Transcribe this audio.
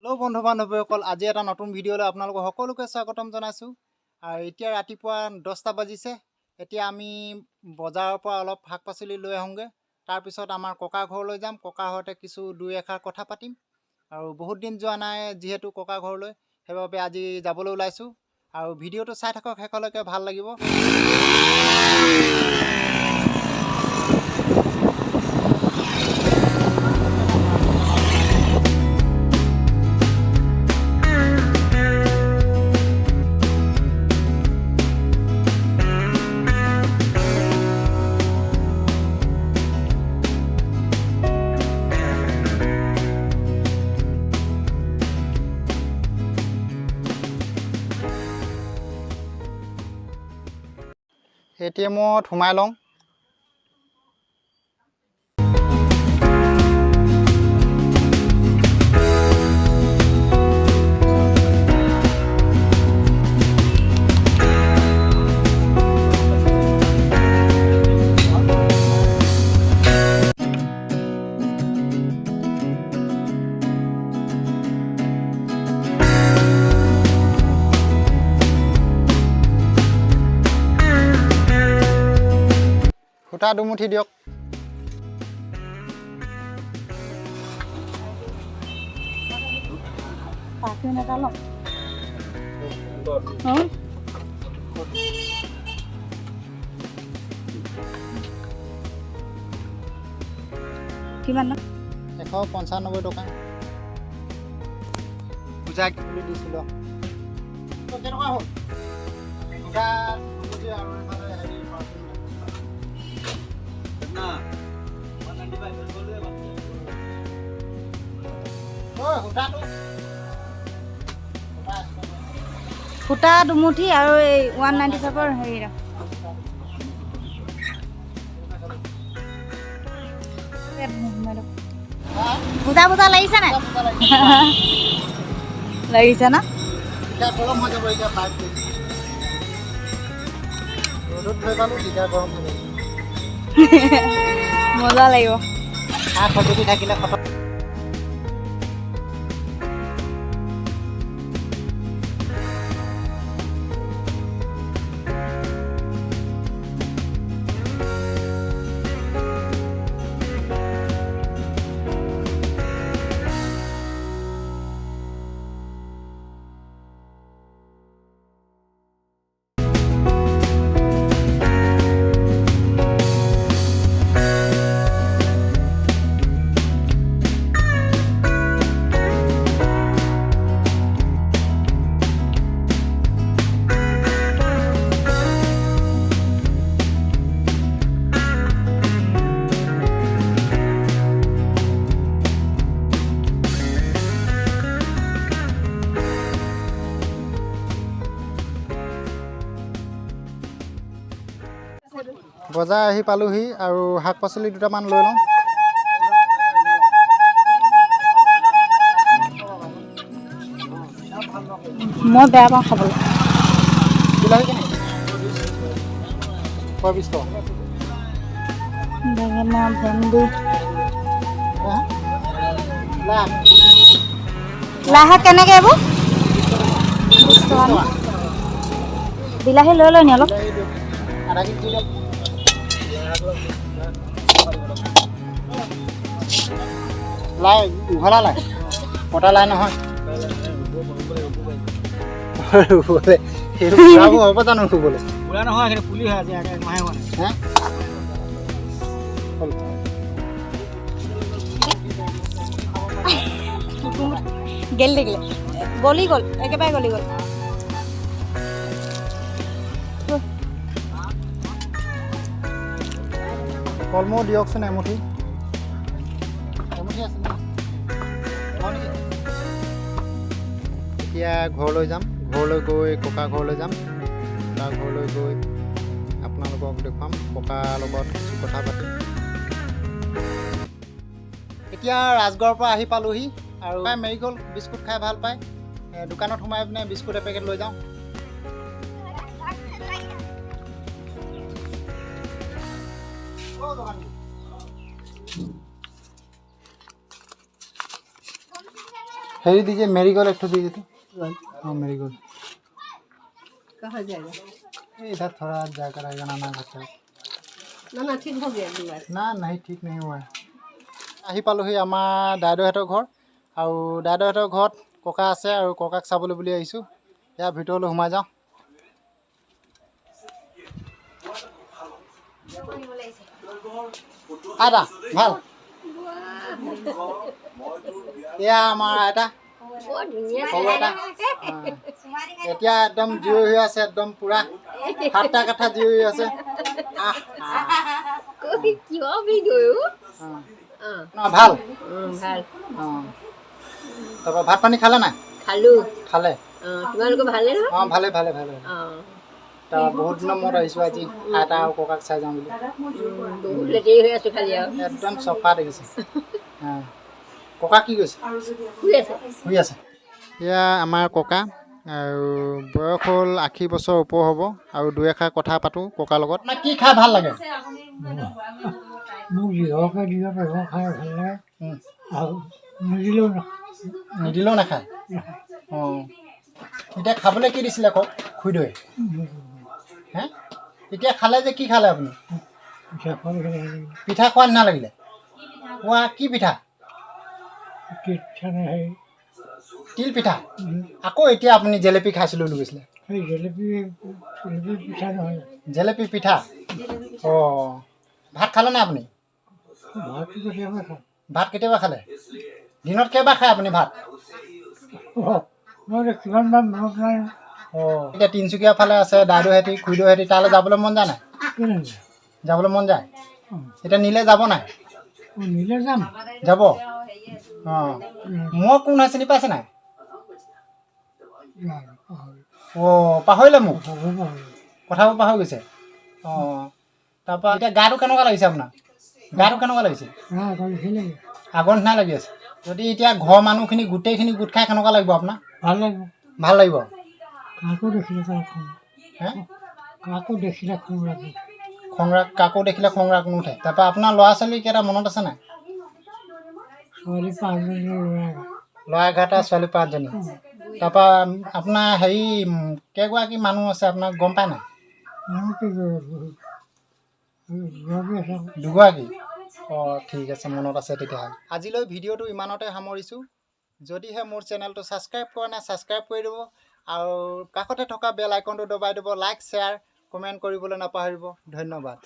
Hello' বন্ধু বান্ধৱীসকল, আজি এটা নতুন ভিডিঅ'লৈ আপোনালোকক সকলোকে স্বাগতম জনাইছোঁ। আৰু এতিয়া ৰাতিপুৱা 10টা বাজিছে। এতিয়া আমি বজাৰৰ পৰা অলপ শাক পাচলি লৈ আহোঁগৈ। তাৰপিছত আমাৰ ককা ঘৰলৈ যাম। ককাৰ সৈতে কিছু দুই এষাৰ কথা পাতিম। আৰু বহুত দিন যোৱা নাই যিহেতু ককা ঘৰলৈ, সেইবাবে আজি যাবলৈ ওলাইছোঁ। আৰু ভিডিঅ'টো চাই থাকক শেষলৈকে, ভাল লাগিব। এ টি এমত সোমাই লওঁ। সূতা দুমুঠি দিয়ক। পাৰফিউম এটা লওঁ। অঁ, কিমান ন? 195 টকা। পূজা বুলি দিছিলোঁ। কেনেকুৱা হ'ল? সূতা দুমুঠি আৰু এইফালে হেৰি পাৰফিউম। ঐ, সূতাটো সূতা আছে। সূতা দুমুঠি আৰু এই 195ৰ হেৰি। ইয়াত সোমাই লওক। হা? পূজা পূজা লাগিছে নাই? পূজা লাগিছে। লাগিছে ন? এতিয়া গৰম হৈ যাব। এতিয়া পাইপটো ৰ'দত থৈ পালোঁ, তেতিয়া গৰম হৈ যাব। মজা লাগিব। খা খজুলি থাকিলে খতম। বজাৰ আহি পালোহি আৰু শাক পাচলি দুটামান লৈ লওঁ। মই বেয়া পাওঁ খাবলৈ। বিলাহী কেনে? 120 টকা। বেঙেনা, ভেন্দি। হা? লাই। লাই শাক কেনেকৈ এইবোৰ? 20 টকা ন? বিলাহী লৈ লওঁ নি অলপ? বিলাহী দিয়ক। আধা কেজি দিয়ক। লাই উঘলা লাই, কটা লাই নহয়। ৰুবলৈ সেইটো বুঢ়াবোৰ হ'ব জানো ৰুবলৈ? বুঢ়া নহয়, সেইটো পুলি হৈ আছে, এক মাহে হোৱা নাই। হে, হ'ল। গেলি থাকিলে, গলি গ'ল, একেবাৰে গলি গ'ল। কলমৌ দিয়কচোন এমুঠি। এমুঠি আছে নেকি? এতিয়া ঘৰলৈ যাম। ঘৰলৈ গৈ ককা ঘৰলৈ যাম। ককা ঘৰলৈ গৈ আপোনালোকক দেখুৱাম, ককাৰ লগত কিছু কথা পাতিম। এতিয়া ৰাজগড়ৰ পৰা আহি পালোহি আৰু মেৰিগ'ল্ড বিস্কুট খাই ভাল পায়। দোকানত সোমাই পিনে বিস্কুট এপেকেট লৈ যাওঁ। অ' দোকানী। হেৰি दीजिए, मेरीगोल्ड एक ठो दीजिए तो। हाँ, मेरीगोल्ड। कहाँ जाएगा? इधर थोड़ा जाकर आएगा नाना घर तक। ना ना, ठीक हो गया बीमार। না, नहीं, ठीक नहीं हुआ है। আহি পালোহি আমাৰ দাইদেউহঁতৰ ঘৰ আৰু দাইদেউহঁতৰ ঘৰত ককা আছে আৰু ককাক চাবলৈ বুলি আহিছোঁ। ইয়াৰ ভিতৰলৈ সোমাই যাওঁ। আইতা, ভাল? এয়া আমাৰ আইতা, সৰু আইতা। এতিয়া একদম জীয়ৰী হৈ আছে, একদম পূৰা সাতটা কাঠা জীয়ৰী হৈ আছে। আহ, কিয় ভিডিঅ'? আহ। ন, ভাল? ভাল। অঁ, তাৰপৰা ভাত পানী খালে নাই? খালো। খালে? অঁ, তোমালোকৰ ভালে নহয়? অঁ, ভালে ভালে ভালে। অঁ। তাৰপৰা বহুত দিনৰ মূৰত আহিছোঁ আজি, আইতা আৰু ককাক চাই যাওঁ বুলি। বহুত লেতেৰি হৈ আছো খালি আৰু। একদম চফা দেখিছে। অঁ, ককা কি কৰিছে? শুই আছে। শুই আছে। এয়া আমাৰ ককা আৰু বয়স হ'ল 80 বছৰ ওপৰ হ'ব আৰু দুই এষাৰ কথা পাতোঁ ককাৰ লগত। আপোনাক কি খাই ভাল লাগে? মোক যিহকে দিব পাৰিব খাই ভাল লাগে আৰু নিদিলেও নাখায়। নিদিলেও নাখায়। অঁ, এতিয়া খাবলৈ কি দিছিলে কওক খুৰীদেউৱে? হে, এতিয়া খালে যে, কি খালে আপুনি? পিঠা খোৱা নিচিনা। পিঠা খোৱা নিচিনা লাগিলে। কোৱা, কি পিঠা? পিঠা নাই হেৰি। তিল পিঠা। আকৌ এতিয়া আপুনি জেলেপি খাইছিলোঁ বুলি কৈছিলে। সেই জেলেপি, জেলেপি পিঠা নহয়। জেলেপি পিঠা। অঁ, ভাত খালে নাই আপুনি? ভাতটো কেতিয়াবা খাওঁ। ভাত কেতিয়াবা খালে? দিনত কেইবাৰ খায় আপুনি ভাত? অঁ, মই এতিয়া কিমান বাৰ মনত নাই। অঁ, এতিয়া তিনিচুকীয়া ফালে আছে দাদুহেঁতি, খুৰীদেউহেঁতি, তালৈ যাবলৈ মন যায় নাই? কেলৈ নাযায়? যাবলৈ মন যায়। অঁ। এতিয়া নিলে যাব নাই? অঁ, নিলে যাম। যাব। অঁ, মই কোন হয় চিনি পাইছে নাই? জানো, পাহৰিলোঁ। অঁ, পাহৰিলে মোক? কথাবোৰ পাহৰিলোঁ। কথাবোৰ পাহৰি গৈছে। অঁ, তাৰপৰা এতিয়া গাটো কেনেকুৱা লাগিছে আপোনাৰ? গাটো কেনেকুৱা লাগিছে? নাই, আগৰ নিচিনা লাগে। আগৰ নিচিনা লাগি আছে। যদি এতিয়া ঘৰৰ মানুহখিনি গোটেইখিনি গোট খাই কেনেকুৱা লাগিব আপোনাৰ? ভাল লাগিব। ভাল লাগিব। কাকো দেখিলে তাৰ খং হে? কাকো দেখিলে খং লাগে। খং ৰাগ, কাকো দেখিলে খং ৰাগ নুঠে। তাৰপৰা আপোনাৰ ল'ৰা ছোৱালী কেইটা মনত আছে নাই? ছোৱালী পাঁচজনী, ল'ৰা এটা। ল'ৰা 11টা, ছোৱালী 5জনী। তাৰপৰা আপোনাৰ হেৰি কেইগৰাকী মানুহ আছে আপোনাক গম পায় নাই? মানুহ কি দুগৰাকী আছে। দুগৰাকী। অঁ, ঠিক আছে, মনত আছে তেতিয়াহ'লে। আজিলৈ ভিডিঅ'টো ইমানতে সামৰিছোঁ। যদিহে মোৰ চেনেলটো ছাবস্ক্ৰাইব কৰা নাই, ছাবস্ক্ৰাইব কৰি দিব আৰু কাষতে থকা বেল আইকনটো দবাই দিব। লাইক, শ্বেয়াৰ, কমেণ্ট কৰিবলৈ নাপাহৰিব। ধন্যবাদ।